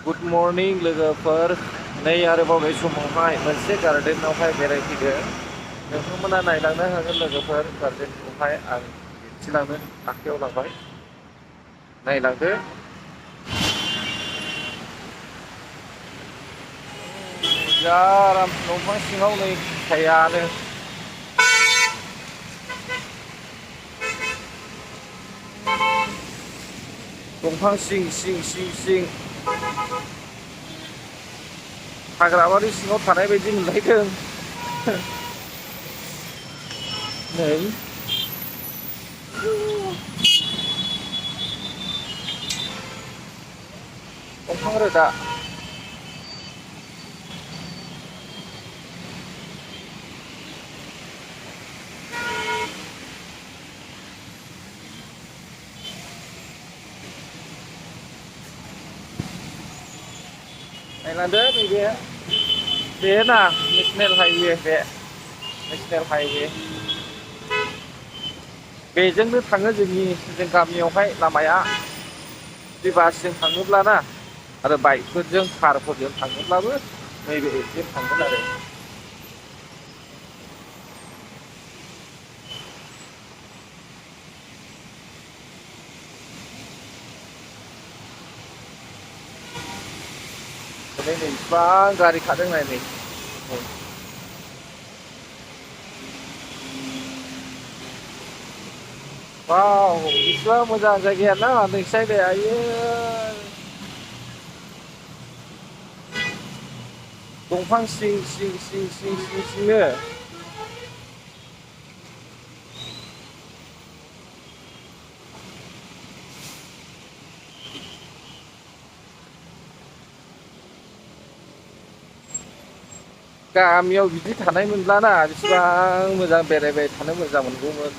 good morning लोगोफोर नै आरोबाव बे समावहाय मोनसे गार्डेनावहाय बेरायफैदों नोंथांमोना नायलांनो हागोन लोगोफोर गार्डेनखौहाय आं दिन्थिलांनो आखायाव लाबाय नायलांदो जा आराम दंफां सिङाव नै सायानो दंफां सिं सिं सिं सिं हाग्राबारि सिङाव थानाय बायदि मोनलायदों नै दंफां रोदा नायलांदो नैबे बे ना नेसनेल हाइवे बे नेसनेल हाइवे बेजोंनो थाङो जों गामियावहाय लामाया बे बासजों थाङोब्ला ना आरो बाइकफोरजों कारफोरजों थाङोब्लाबो नैबे एसे थांगोन आरो नै बिसिबां गारि खारदों नै वाव बिसिबां मोजां जायगाया ना नोंसिना नै आयो दंफां सिं सिं सिं सिं सिं सिंनो गामियाव बिदि थानाय मोनब्लाना बेसेबां मोजां बेरायबाय थानो मोजां मोनगौमोन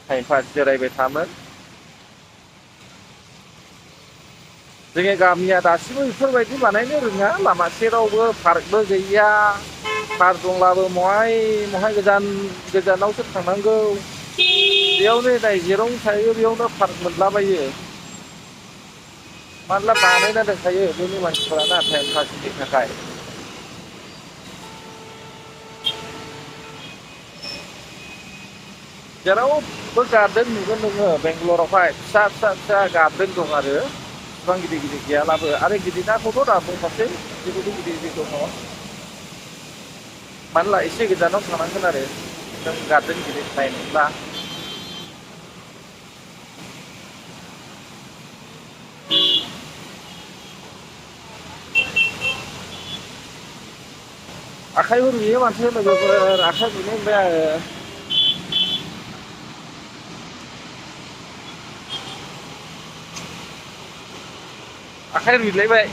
टाइम पास बेरायबाय थामोन जोंनि गामिया दासिमबो बेफोरबायदि बानायनो रोङा लामा सेरावबो पार्कबो गैया पार्क दंब्लाबो महाय गोजानावसो थांनांगौ बेयावनो नाय जेरावनो थायो बेयावनो पार्क मोनलाबायो मानोना बानायना दोनखायो जोंनि मानसिफोराना टाइम पासनि थाखाय जेरावबो गार्डेन नुगोन नोङो बेंगालरावहाय फिसा फिसा फिसा गार्डेन दं आरो इसिबां गिदिर गिदिर गैयाब्लाबो आरो गिदिरनाखौथ' दा बुंखासै बेबायदि गिदिर गिदिर दङ मानोना एसे गोजानाव थांनांगोन आरो नों गार्डेन गिदिर नायनोब्ला आखाइबो रुयो माथो लोगोफोर आखाइ रुनो मोनबाय आङो आखाइ रुइलायबाय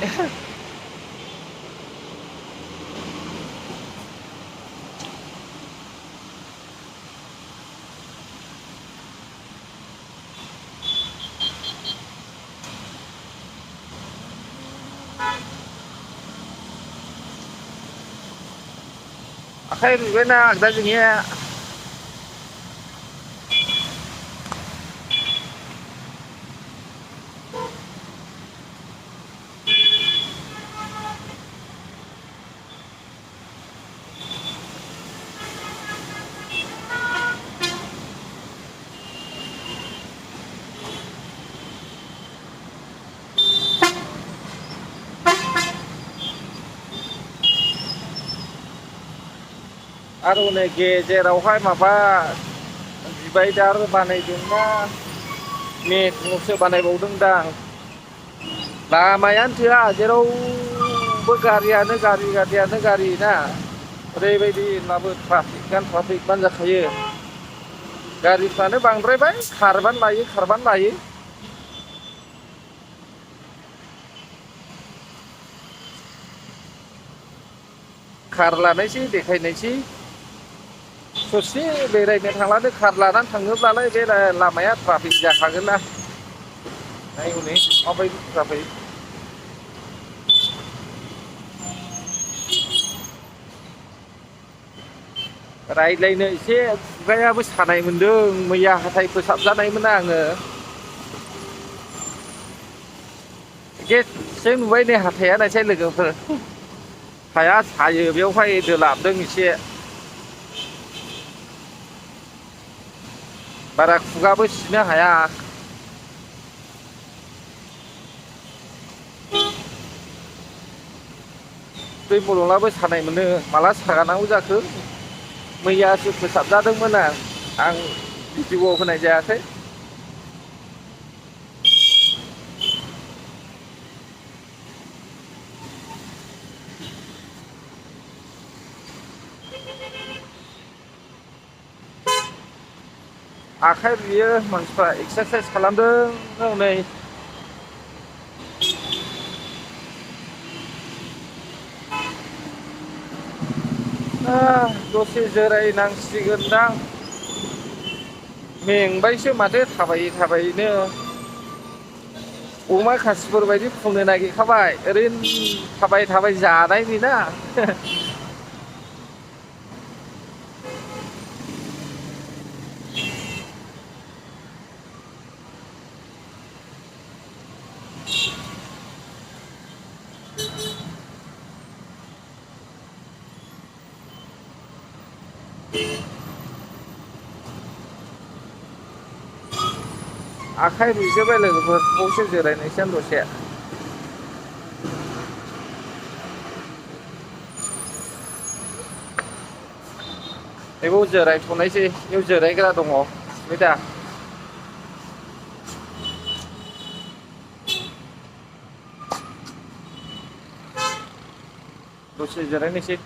आखाइ रुइबायना आगदाजोनिया आरो हनै गेजेरावहाय माबा डिभाइडार बानायदोंना नेटवर्कसो बानायबावदोंदां लामायानो थोआ जेरावबो गारियानो गारि ना ओरैबायदि होनब्लाबो ट्राफिकआनो जाखायो गारिफ्रानो बांद्रायबाय खारबानो लायो कार लानायसै देखायनायसै ससे बेरायनो थांनानै कार लानानै थाङोब्लालाय बे लामाया ट्राफिक जाखागोन ना नाय हनै माबायदि ट्राफिक रायज्लायनो एसे खुगायाबो सानाय मोन्दों मैया हाथाय फोसाबजानायमोन आङो गेसजों नुबाय नै हाथाया नायसाय लोगोफोर हाया सायो बेवहाय दोलाबदों एसे बारा खुगाबो सिनो हाया दै मलंलाबो सानाय मोनो माला सागानांगौ जाखो मैयासो फोसाबजादोंमोन आं भिडिअ'आव होनाय जायाखै आखाइ रुयो मानसिफ्रा एक्सारसाइस खालामदों हनै दसे जिरायनांसिगोनदां मेंबायसो माथो थाबायै थाबायैनो अमा खासिफोर बायदि फुंनो नागिरखाबाय ओरैनो थाबाय थाबाय जानायनि ना आखाइ रुइजोबबाय लोगोफोर बावसो जिरायनोसै आं दसे बेयाव जिरायथ'नायसै बेयाव जिरायग्रा दङ बे दा दसे जिरायनोसै